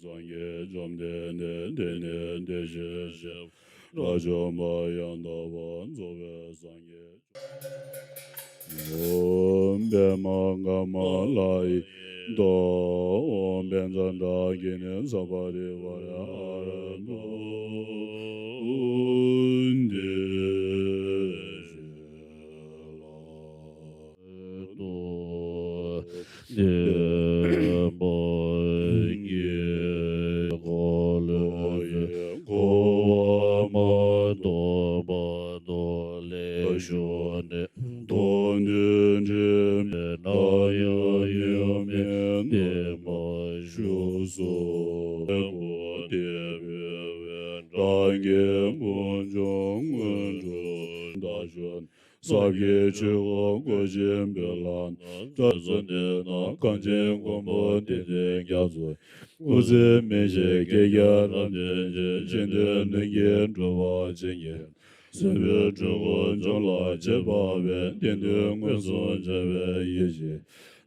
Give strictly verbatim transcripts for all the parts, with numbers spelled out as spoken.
སངས་རྒྱས་བཅོམ་ལྡན་འདས་དེ་ནས་དེ་བཞིན་གཤེགས་པ་དགྲ་བཅོམ་པ་ཡང་དག་པར་རྫོགས་པའི་སངས་རྒྱས། ཨོཾ་པདྨ་ཀ་མ་ལ་ཡེ་ཏོ། ཨོཾ་བཛྲ་ཏ་ཀི་ནི་ས་པ་རི་ཝཱ་ར་ཨ་ར་ཏོ། འདི་ཞེས་ལ། ཏོ། བདེན་པ་གཉིས་ཀ་ལས་འཁོར་བ་མ་དོ་བར་དུ་ལེགས་བཞུགས་ནས། མདོ་འདི་དྲན་པས་ན་ཡང་ཡོད་མེད་བདེན་པར་བཞུགས་སོ། སྐུ་དེ་བོད་པའི་སངས་རྒྱས་དཀོན་མཆོག་དངོས་གྲུབ་ད་ཞུ། ཟབ་རྒྱས་ཆོས་འཁོར་བསྐོར་ཞིང་འབུལ་ལ་ནི། སྐྱབས་སུ་འདུས་ན་གངས་ཅན་མགོན་པོ་དེ་འདྲའི་རྒྱ་མཚོ། སྐུ་ཚེ་མི་ཤིགས་བསྐལ་བརྒྱར་རབ་བརྟན་ཅིང་། ཆེ་འདོད་ལྷུན་གྱིས་གྲུབ་པར་བྱིན་གྱིས། སྲིད་པའི་འཁྲུལ་འཁོར་འཇོམས་ལ་བྱེད་པ་བས། བདེན་དོན་མངོན་སུམ་བྱེད་པའི་ཡེ་ཤེས།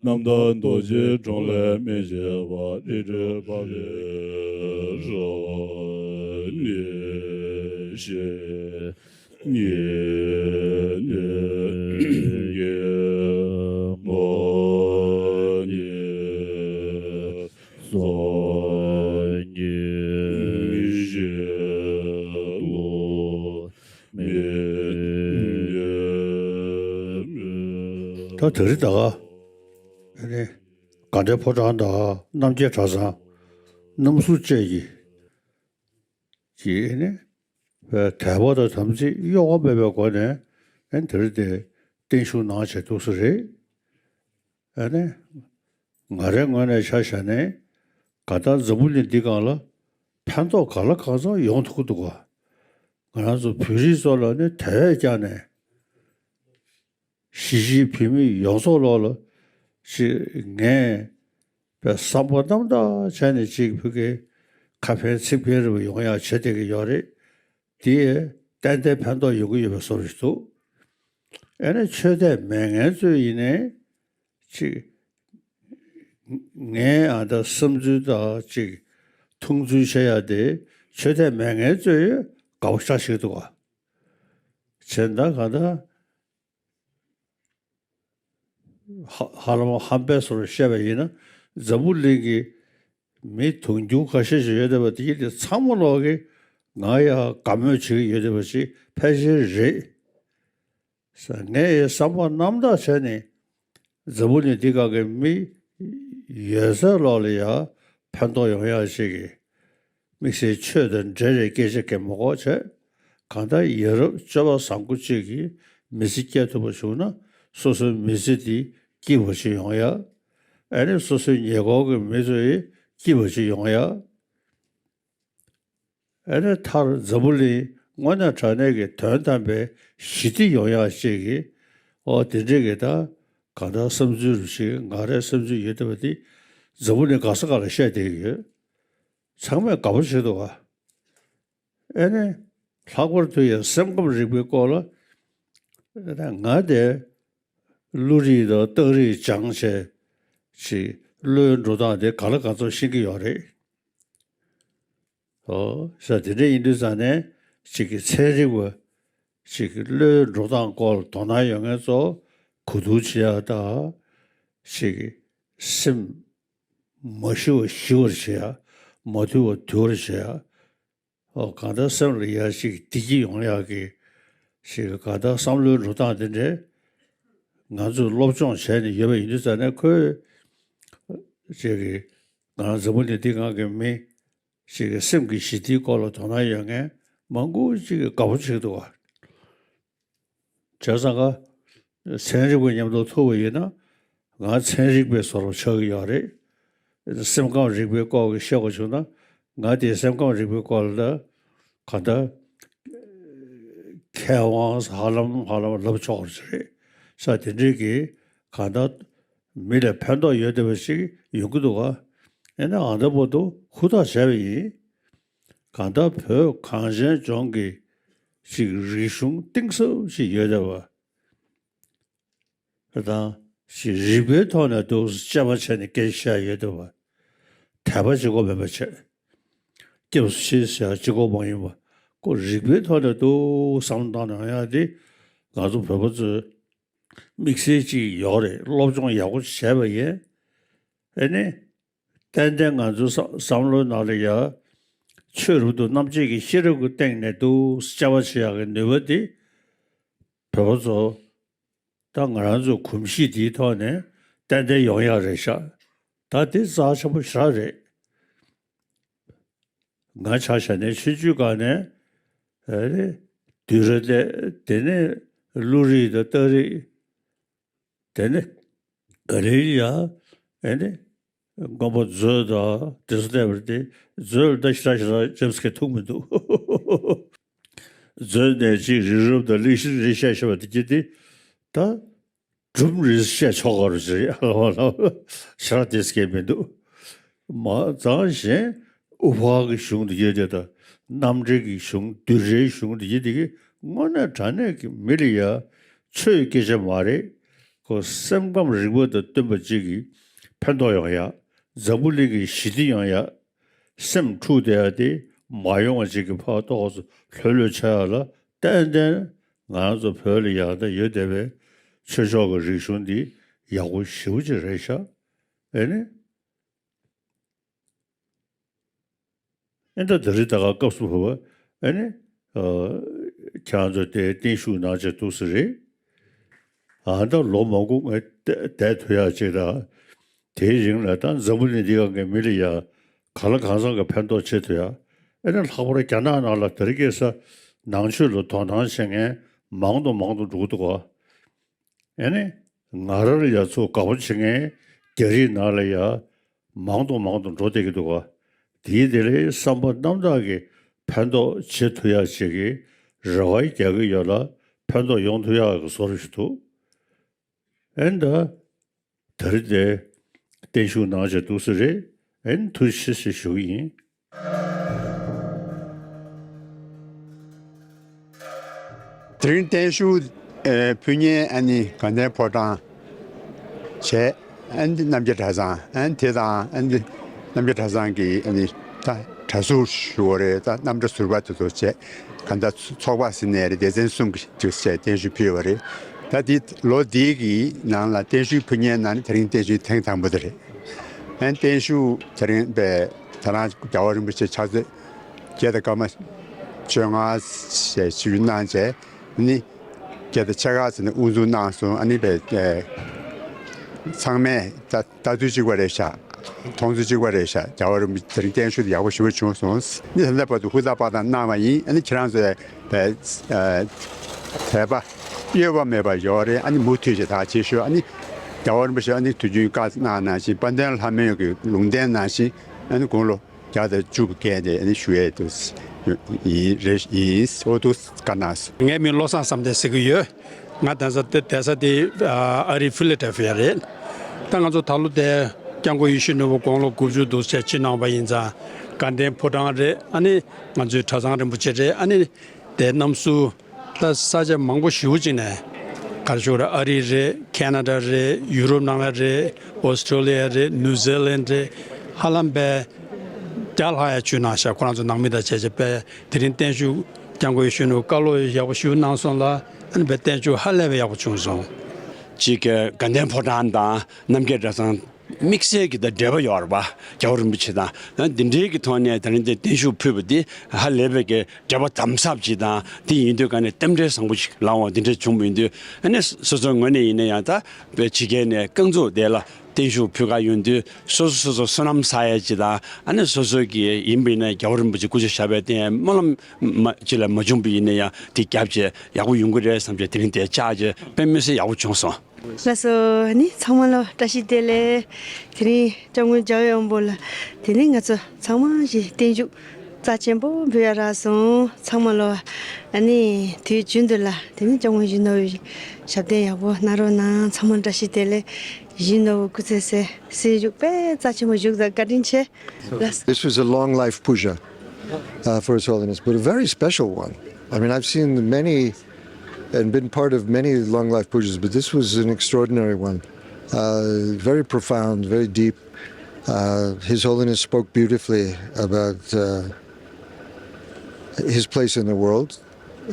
རྣམ་དག་རྡོ་རྗེའི་གྲོང་ལས་མི་ཤེས་པ། རིག་གྲོལ་འཕགས་པའི་རང་ལས་ཤེས། ཉན་ཐོས་ཀྱི་མ་ཎི་སངས་རྒྱས་ལུགས་མི་འགལ་མོད། ད་དེ་རིང་ད་ག་ཨ་ནི་དགའ་ལྡན་ཕོ་བྲང་དང་རྣམ་རྒྱལ་གྲྭ་ཚང་རྣམ་ཟུར་བཅས་ཀྱིས་ཀྱིས་ནི། དད་པ་དང་དམ་ཚིག་གཡོ་བ་མེད་པའི་སྒོ་ནས་ཨ་ནི་དེ་རིང་དེ་བརྟན་བཞུགས་གནང་བྱས་འདུག་ས་རེད། ཨ་ནི། ང་རའི་ངོས་ནས་ཆ་བཞག་ནས་གང་ལྟར་འཛམ་བུ་གླིང་འདི་སྒང་ལ་ཕན་ཐོགས་ག་ལ་གང་འཚམ་ཡོང་ཐུབ་ཀྱི་འདུག་ག་ང་རང་ཚོ་བོད་རིགས་ཚོ་ལ་ནི་དེ་བས་ཀྱང་ནས། གཞིས་བྱེས་བོད་མི་ཡོངས་རྫོགས་ལོག་ལ་ཅིག་ངས་པའི་བསམ་པ་རྣམ་དག་བྱས་ནས་ཅིག་བོད་སྐད་ཁ་ཕན་ཚིག་ཕན་རེ་བ་ཡོང་ཡག་བྱེད་བསྡད་ཀྱི་ཡོད་རེད། དེ་ཏན་ཏན་ཕན་ཐོགས་ཡོང་གི་ཡོད་པའི་བཟོ་འདྲ་ཞིག་འདུག་ཨ་ནི་ཆོས་དད་མེད་མཁན་ཚོས་ཡིན་ནའི་ཅིག་ངའི་ཨ་ད་བསམ་ཚུལ་དང་ཅིག་མཐོང་ཚུལ་བཤད་ཡག་དེ་ཆོས་དད་མེད་མཁན་ཚོས་དགའ་པོ་ཞེ་དྲག་བྱེད་ཀྱི་འདུག་ག་བྱས་ན་གང་ལྟར། ཧ་ཧ་ལམ་ཧམ་པའི་བཟོ་འདྲ་བཤད་པ་ཡིན་ན་འཛམ་བུ་གླིང་གི་མི་དུང་ཕྱུར་ཁ་ཤས་ཤིག་ཡོད་བསྡད་པ་དེ་དེ་ཚང་མ་ལོག་གིས་ང་ཡ་དགའ་མོས་བྱེད་ཀྱི་ཡོད་བསྡད་པ་ཞིག་ཕལ་ཆེར་རེད། ས་ངས་བསམ་པ་རྣམ་དག་བྱས་ནས་འཛམ་བུ་གླིང་འདི་སྒང་གི་མི་ཡོད་ཚད་ལོག་ལ་ཡ་ཕན་ཐོགས་ཡོང་ཡག་ཅིག་གི་དམིགས་བསལ་ཆོས་དང་འབྲེལ་བའི་སྐད་ཆ་གང་མ་གོ་བྱས། གང་ལྟར་ཡ་རབས་སྤྱོད་པ་བཟང་པོ་གཅིག་གིས་མི་ཚེ་སྐྱེལ་ཐུབ་པ་བྱུང་ན་སོ་སོའི་མི་ཚེ་འདི་སྐྱིད་པོ་ཞིག་ཡོང་ཡ། ཨ་ནི་སོ་སོའི་ཉེ་འཁོར་གྱི་མི་ཚོ་ཡི་སྐྱིད་པོ་ཞིག་ཡོང་ཡ། ཨ་ནི་མཐར་འཛམ་བུ་གླིང་དངོས་གནས་དྲང་གནས་ཀྱི་དོན་དམ་པའི་ཞི་བདེ་ཡོང་ཡ་ཅིག་གི་ཨོ་དེ་འདྲས་ཀྱི་ད་གང་ལྟར་བསམ་ཚུལ་རུ་ཞིག་ང་རའི་བསམ་ཚུལ་ཡོད་བསྡད་པ་འདི་འཛམ་བུ་གླིང་ག་ས་ག་ལ་བཤད་བསྡད་ཀྱི་ཡོད། ཚང་མས་དགའ་པོ་བྱེད་འདུག་ག་ཨ་ནི། ལྷག་པར་དུ་ཡང་སེམས་ཁམས་རིག་པའི་སྐོར་ལ། ང་དེ་བློ་རིག་དང་རྟགས་རིག་སྦྱངས་བྱས་ཅིག་བློའི་འགྲོ་སྟངས་དེ་ག་ལ་ག་ཚོད་ཤེས་ཀྱི་ཡོད་རེད། ཨོ་ས་དེ་འདྲ་ཡིན་དུས་ཙང་ནས་ཅིག་གི་ཚན་རིག་པ་ཅིག་གི་བློའི་འགྲོ་སྟངས་སྐོར་དོ་སྣང་ཡོད་མཁན་ཚོ་གོ་བསྡུར་བྱེད་ཡག་དང་། ཅིག་གི་སེམས་མ་ཞི་བ་ཞི་བར་བྱེད་ཡག་མ་དུལ་བ་དུལ་བར་བྱེད་ཡག་ཨོ་གང་ལྟར་སེམས་ལ་ཡ་ཞིག་བདེ་སྐྱིད་ཡོང་ཡག་གི་ཞིག་གང་ལྟར་བསམ་བློའི་འགྲོ་སྟངས་དེ་འདྲས་ང་ཚོས་སློབ་སྦྱོང་བྱས་ནས་ཡོད་པ་ཡིན་དུས་ཙང་ནས་ཁོས་ཅིག་གི་ང་རང་འཛམ་བུ་གླིང་འདི་སྒང་གི་མི་ཞིག་གི་སེམས་ཀྱི་ཞི་བདེའི་སྐོར་ལ་དོ་སྣང་ཡོད་མཁན་མང་པོ་ཅིག་གིས་དགའ་པོ་བྱེད་ཀྱི་འདུག་ག་བྱས་ཙང་ཀ་ཚན་རིག་པ་མཉམ་དུ་ཐུག་པ་ཡིན་ན་ང་ཚན་རིག་པའི་བཟོ་འདྲ་ཆགས་ཀྱི་ཡོད་རེད། སེམས་ཁམས་རིག་པའི་སྐོར་གྱི་བཤད་པ་བྱུང་ན་ང་དེའི་སེམས་ཁམས་རིག་པའི་སྐོར་ལ་གང་ལྟར་མཁས་དབང་ཧ་ལམ་ཧ་ལམ་ལབ་ཆོག་པ་ཞིག་རེད། ས་དེ་འདྲས་ཀྱི་གང་ལྟར་མི་ལ་ཕན་ཐོགས་ཡོད་བསྡད་པ་ཞིག་ཡོང་གི་འདུག་ག་ཨེ་ན་ཨ་ད་བར་དུ་ཧུར་ཐག་བྱས་པ་ཡིན། གང་ལྟར་བོད་གངས་ཅན་ལྗོངས་ཀྱི་ཅིག་རིག་གཞུང་གཏིང་ཟབ་ཅིག་ཡོད་བསྡད་པ། དང་ཞིག་རིག་པའི་ཐོག་ནས་འདུག་དཔྱད་པ་བྱས་ནས་སྐད་ཆ་བཤད་ཡོད་འདུག་བ། དད་པ་གཅིག་པོ་མེད་པ་བྱས། སྐྱབས་སུ་མཆི་ཟེར་ཡག་གཅིག་པོ་མ་ཡིན་པ། ཁོ་རིག་པའི་ཐོག་ནས་འདུག་བསམ་བློ་བཏང་ན་ཡང་དེ་ང་ཚོ་བོད་པ་ཚོས་དམིགས་བསལ་ཅིག་ཡོད་རེད། སློབ་སྦྱོང་ཡག་པོ་བྱས་པ་ཡིན། ཨེ་ནི། ཏན་ཏན་ང་ཚོའི་བསམ་བསམ་བློའི་ནང་ལ་ཡ། ཆོས་རབ་ཏུ་རྣམ་འབྱེད་ཀྱི་ཤེས་རབ་ཀྱི་སྟེང་ནས་འདུག་དཔྱད་པ་བྱེད་ཡག་གི་ནུས་པ་དེ། བོད་པ་ཚོ། ད་ང་རང་ཚོའི་གོམས་གཤིས་དེའི་ཐོག་ནས་ཏན་ཏན་ཡོང་ཡག་རེད་ཤག་ད་དེ་རྩ་ཆེན་པོ་ཞེ་དྲག་རེད། ང་ཆ་བཞག་ནས་ཆུང་ཆུང་སྒང་ནས། ཨེ་རེད། བསྡུས་གྲྭ་བསྡད། དེ་ནས་བློ་རིག་དང་རྟགས་རིག་དེ་ནི་ག་རེ་ཡ། ཨེ་ནི། མགོན་པོ་མཛོད་དང་དེ་ཚོ་བལྟས་པར་དེ་མཛོད་ལ་ད་ཞེ་དྲག་ཞེ་དྲག་འཇབ་སྐད་ཐུག་མི་འདུག་མཛོད་ནས་ཅིག་རི་རབ་དང་ལི་ཤི་རི་བཤད་ཤེས་པ་དེ་གྱིས་དེ་ད་སྒྲུང་རེ་བཤད་ཆོག་ག་རུ་ཟེར་ཡ་ལ་བ་ལ་ཞེ་དྲག་དེ་སྐད་མི་འདུག་མ་ཙང་གཞན་དབུ་ཕར་གྱི་གཞུང་དེ་ཡོད་དེ་དང་རྣམ་འགྲེལ་གྱི་གཞུང་བསྡུས་གྲྭའི་གཞུང་དེ་ཡོད་དེ་གི་དངོས་གནས་དྲང་གནས་ཀྱི་མི་ལ་ཡ་ཆོས་སྐད་ཆ་མ་རེད། ཁོ་སེམས་ཁམས་རིག་པ་དང་བསྟུན་པ་ཅིག་གིས་ཕན་ཐོགས་ཡོང་ཡ། འཛམ་བུ་གླིང་གི་ཞི་བདེ་ཡོང་ཡ། སེམས་འཁྲུག་བསྡད་ཡ་དེ་མ་ཡོང་བ་ཅིག་གི་ཕར་ཏོག་ཙམ་ལྷོད་ལྷོད་ཆགས་ཡ་ལ་ཏན་ཏན་ང་རང་ཚོ་བོད་ལ་ཡང་ད་ཡོད་བསྡད་པའི་ཆོས་ཕྱོགས་ཀྱི་རིག་གཞུང་འདི་ཡག་པོ་ཞེ་པོ་ཅིག་རེད་ཤག་ཨེ་ནི། ཨེ་ད་དེ་རིང་ད་ག་སྐབས་སུ་བབ་པ་ཨེ་ནི། ཨ། ཁྱེད་རང་ཚོ་དེ་བརྟན་བཞུགས་གནང་བྱས་འདུག་ས་རེད། ཨ་ད་ལོ་མང་པོ་ངས་བསྡད་ཐུབ་ཡག་ཅིག་དང་། དེའི་རིང་ལ་ད་འཛམ་བུ་གླིང་འདི་སྒང་གི་མི་ལ་ཡ་གང་ལ་གང་འཚམ་གྱི་ཕན་ཐོགས་བྱེད་ཐུབ་ཡག་ཨེ་ནི་ལྷག་པར་རྒྱ་ནག་ནང་ལ་དེ་རིང་ཁ་སང་ནང་ཆོས་ལ་དོ་སྣང་བྱེད་མཁན་མང་དུ་མང་དུ་འགྲོ་གི་འདུག་ག་ཨེ་ནི། ང་རང་ལ་ཡ་ཚུར་དགའ་པོ་བྱེད་མཁན་རྒྱ་རིགས་ནང་ལ་ཡ་མང་དུ་མང་དུ་འགྲོ་བསྡད་ཀྱི་འདུག་ག་དེའི་དེ་ལས་བསམ་པ་རྣམ་དག་གིས་ཕན་ཐོགས་བྱེད་ཐུབ་ཡག་ཅིག་གི་རེ་བ་རྒྱག་གི་ཡོད་ལ་ཕན་ཐོགས་ཡོང་ཐུབ་ཡག་གི་བཟོ་འདྲ་ཞིག་འདུག་ཨེ་ནི་ད། དེ་རིང་དེ་བརྟན་བཞུགས་གནང་བྱས་འདུག་ས་རེད། ཨེ་ནི་ཐུགས་རྗེ་ཆེ་ཞུ་གི་ཡིན། དེ་རིང་བརྟན་བཞུགས་ཨེ་ཕུལ་མཁན་ཨ་ནི་དགའ་ལྡན་ཕོ་བྲང་བྱས། ཨ་ནི་རྣམ་རྒྱལ་གྲྭ་ཚང་། ཨ་ནི་དེ་དང་ཨ་ནི་རྣམ་རྒྱལ་གྲྭ་ཚང་གི་ཨ་ནི་ད་གྲྭ་ཟུར་ཞུ་བ་རེད། ད་རྣམ་གྲྭ་ཟུར་པ་དེ་ཚོ་བྱས། གང་ལྟར་ཚོགས་པ་ཟིན་ནས་རེད། སྡེ་ཚན་གསུམ་གྱི་ཅིག་བྱས་བརྟན་བཞུགས་ཕུལ་བ་རེད། ད་འདི་ལོ་འདིའི་གི་ནང་ལ་བརྟན་བཞུགས་ཕུལ་མཁན་ནང་ནས་དེ་རིང་བརྟན་བཞུགས་ཐེངས་དང་པོ་དེ་རེད། ཨ་ནི་བརྟན་བཞུགས་དེ་རིང་པའི་ད་རང་རྒྱལ་བ་རིན་པོ་ཆེ་ཕྱག་ཚོད་བརྒྱད་དང་སྐར་མ་བཅོ་ལྔ་ཞེས་ཞུས་གནང་བྱས་ནི། བརྒྱད་དང་ཕྱེད་ཀ་ཙམ་ནས་དབུ་འཛུགས་གནང་སོང་། ཨ་ནི་པའི་ཚང་མས་ད་ལྟ་ཚུལ་གཅིག་པ་རེད་ཤག་མཐོང་ཚུལ་གཅིག་པ་རེད་ཤག་རྒྱལ་བ་རིན་པོ་ཆེ་དེ་རིང་བརྟན་བཞུགས་དེ་ཡག་པོ་ཞེ་པོ་བྱུང་སོང་། ནི་ད་ལྟ་བར་དུ་ཧུར་ཐག་པ་དང་གནང་བ་ཡིན། ཨ་ནི་ཁྱེད་རང་ཚོས་པའི་དད་པ་གཡོ་བ་མེད་པ་ཡོད་རེད། ཨ་ནི་མུ་མཐུད་ཅིག་ད་བྱེད་ཤོག་ཨ་ནི་རྒྱལ་བ་རིན་པོ་ཆེ་ཨ་ནི་དུས་རྒྱུན་བཀའ་གནང་ནང་བཞིན་དཔལ་ལྡན་ལྷ་མོའི་གི་ལུང་བསྟན་ནང་བཞིན་ཨ་ནི་དགུང་ལོ་བརྒྱ་དང་བཅུ་བརྒལ་ཏེ་ཨ་ནི་བཞུགས་ཡས་དུ་ཡིན་རེད་ཡིན། འོ་འདུག་བཀའ་གནང་སོང་། ངའི་མིང་བློ་བཟང་བསམ་གཏན་ཟེར་གྱི་ཡོད། ང་བསྡད་ས་དེ་བསྡད་ས་དེ་ཨ་རིའི་ཕི་ལ་ཌེལ་ཕི་ཡ་རེད། ད་ང་ཚོ་ད་ལོ་དེ་སྐྱབས་མགོན་ཡིད་བཞིན་ནོར་བུ་དགུང་ལོ་དགུ་བཅུ་འདུག་ཟེར་ཅིག་གནང་བ་ཡིན་ཙང་དགའ་ལྡན་ཕོ་བྲང་རེད། ཨ་ནི་ང་ཚོའི་གྲྭ་ཚང་རིན་པོ་ཆེ་རེད། ཨ་ནི་དེ་གནམ་སུ་ད་ས་ཆ་མང་པོ་ཞེ་པོ་ཅིག་ནས་ག་རེ་ཞུ་དགོས་རེད། ཨ་རི་རེད། ཁེ་ན་ཌ་རེད། ཡུ་རོབ་ནང་ལ་རེད། ཨོ་སི་ཀྲོ་ལི་ཡ་རེད། ནིའུ་ཛི་ལན་རེད། ཧ་ལམ་པས་བརྒྱ་ལྷག་ཡ་བཅུག་གནང་ཤག་ཁོ་རང་ཚོ་ནང་མི་དང་བྱས་བྱས་པས་དེ་རིང་བརྟན་བཞུགས་སྐྱབས་མགོན་ཡིད་བཞིན་ནོར་བུ་བཀའ་སློབ་ཡག་པོ་ཞིག་གནང་སོང་ལ། ཨ་ནི་པའི་བརྟན་བཞུགས་ཧ་ལས་པའི་ཡག་པོ་བྱུང་སོང་། གཅིག་གི་དགའ་ལྡན་ཕོ་བྲང་དང་རྣམ་རྒྱལ་གྲྭ་ཚང་དམིགས་བསལ་གྱི་ད་འབྲེལ་བ་ཡོད་རེད་པ། རྒྱལ་བ་རིན་པོ་ཆེ་དང་འདི་འདྲའི་གི་ཐོག་ནས་ད་རིང་འདི་བརྟན་བཞུགས་ཕུལ་བ་འདི་ཧ་ལས་པའི་གི་འབྲེལ་བ་དམ་ཟབ་ཅིག་དང་འདི་ཡིན་དུས་ག་ནས་རྟེན་འབྲེལ་བཟང་པོ་ཞིག་ལངས་འོང་འདི་འདྲ་བྱུང་བ་ཡིན་དུས། ཨ་ནི་སོ་སོའི་ངོས་ནས་ཡིན་ན་ཡང་ད་བའི་ཕྱི་རྒྱལ་ནས་རྐང་བཙུགས་དེ་ལ་བརྟན་བཞུགས་ཕུལ་ག་ཡོང་དུས་སོ་སོ་སོ་སོ་བསོད་ནམས་བསགས་ཡ་ཅིག་དང་། ཨ་ནི་སོ་སོ་གི་ཡིན་པ་ཡིན་ན་རྒྱལ་བ་རིན་པོ་ཆེ་སྐུ་ཕྱྭ་བཞག་པའི་རྟེན་སྨོན་ལམ་མ་ཅིག་ལ་མ་བྱུང་པ་ཡིན་ན་ཡང་དེ་རྒྱབ་བྱས་ཡག་པོ་ཡོང་གི་རེད་བསམ་བྱས་དེ་རིང་དེ་བཅར་བྱས་དཔེ་མི་སྲིད་ཡག་པོ་བྱུང་སོང་། ལགས་སོ། ནི་ཚང་མ་ལ་བཀྲ་ཤིས་བདེ་ལེགས། དེ་རིང་སྐྱབས་མགོན་རྒྱལ་བའི་དབང་པོ་ལ་དེ་ནི་ང་ཚོ་ཚང་མ་ཞིག་བརྟན་བཞུགས་རྩ་ཆེན་པོ་འབུལ་ཡ་རག་སོང་། ཚང་མ་ལ་ཨ་ནི་དུས་རྒྱུན་དུ་ལ་དེ་ནི་སྐྱབས་མགོན་ཡིད་བཞིན་ནོར་བུའི་ཞབས་བརྟན་ཡག་པོ་གནང་རོགས་གནང་། ཚང་མ་བཀྲ་ཤིས་བདེ་ལེགས། ཡིད་བཞིན་ནོར་བུ་སྐུ་ཚེ་སྲིད་སྲིད་བཞུགས་དཔེ་རྩ་ཆེན་པོ་བཞུགས་དང་བཀའ་དྲིན་ཆེ། ལགས་སོ། This was a long life puja, uh, for His Holiness, but a very special one. I mean, I've seen many and been part of many long life pujas, but this was an extraordinary one. Uh, very profound, very deep, Uh, His Holiness spoke beautifully about uh, his place in the world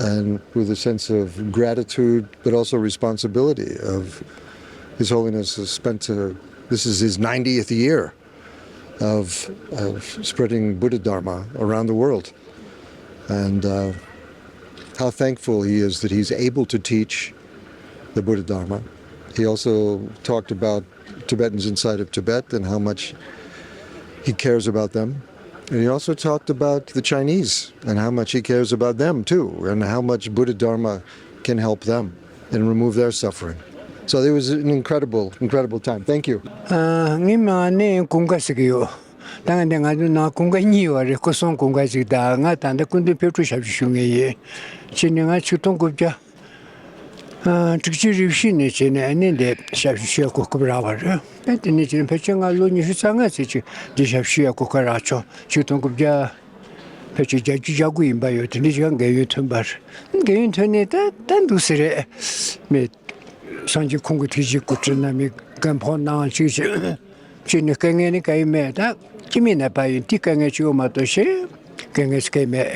and with a sense of gratitude, but also responsibility of His Holiness has spent, uh, this is his ninetieth year of, of spreading Buddha Dharma around the world. And uh, how thankful he is that he's able to teach the Buddha Dharma. He also talked about Tibetans inside of Tibet and how much he cares about them. And he also talked about the Chinese and how much he cares about them too, and how much Buddha Dharma can help them and remove their suffering. So it was an incredible, incredible time. Thank you. ཨ། ངའི་མིང་ནི་ཀུན་དགའ་ཟེར་གྱི་ཡོད། ད་ང་འདི་ང་ཚོའི་ནང་ཀུན་དགའ་གཉིས་ཡོད་རེད། སྐུ་སྲུང་ཀུན་དགའ་ཞིག་དང་། ང་ད་ལྟ་སྐུ་མདུན་ཕེབས་སྒྲུབ་ཞབས་ཞུ་ཞུ་མཁན་ཡིན། བྱས་ནས་ང་ཆིག་སྟོང་དགུ་བརྒྱ་ཨ། དྲུག་ཅུ་རེ་བཞི་ནས་བྱས་ནས་ཨ་ནི་འདི་ཞབས་ཞུ་བྱེད་གོ་སྐབས་རག་པ་རེད། ཨ། དེ་ནས་བྱས་ནས་ཕལ་ཆེར་ང་ལོ་ཉི་ཤུ་རྩ་ལྔ་ཙམ་ཅིག་འདི་ཞབས་ཞུ་བྱེད་གོ་སྐབས་རག་བྱུང་། ཆིག་སྟོང་དགུ་བརྒྱ་ཕལ་ཆེར་བརྒྱད་ཅུ་གྱ་དགུ་ཡིན་པ་ཡོད། དེ་འདྲ་ཞིག་འགན་ཡུན་ཐོན་པ་རེད། འགན་ཡུན་ཐོན་ནས་ད་ད་འདུག་ཟེར་རེད། མི་སངས་རྒྱས་ཁོང་གི་ཐུགས་རྗེ་སྐུ་དྲིན་ན་མི་རྒན་ཕོ་ནང་ཅིག་ཅིག་ཅིག་ནི་དཀའ་ངལ་ནི་གང་ཡང་མེད། ད་སྐྱེ་མེད་ནས་པ་ཡིན་དེ་དཀའ་ངལ་ཅིག་ཡོད་མ་གཏོགས་ཞེ་དཀའ་ངལ་ཅིག་གང་ཡང་མེད།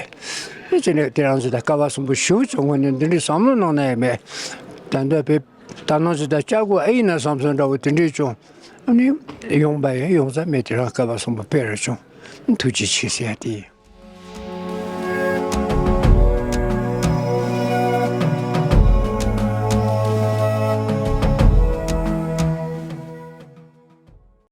ཨེ་ཅི་ནས་དེ་རང་ཚོ་ད་སྐལ་བ་བཟང་པོ་ཞུ་ཚོ་ངོ་ནས་འདི་འདྲའི་བསམ་བློ་གནང་ན་ཡང་མེད། ད་འདོད་པའི་ད་ནང་ཚོ་ད་ལྕགས་སྒོ་ཨེ་ཡིན་ན་བསམ་བསམ་འདྲ་བོ་དེ་འདྲའི་བྱུང་། ཨ་ནི་ཡོང་པ་ཡང་ཡོང་ས་མེད། དེ་རང་སྐལ་བ་བཟང་པོ་དཔེ་རུ་བྱུང་། ཐུགས་རྗེ་ཆེ་ཟེར་ཡ་དེ་ཡིན།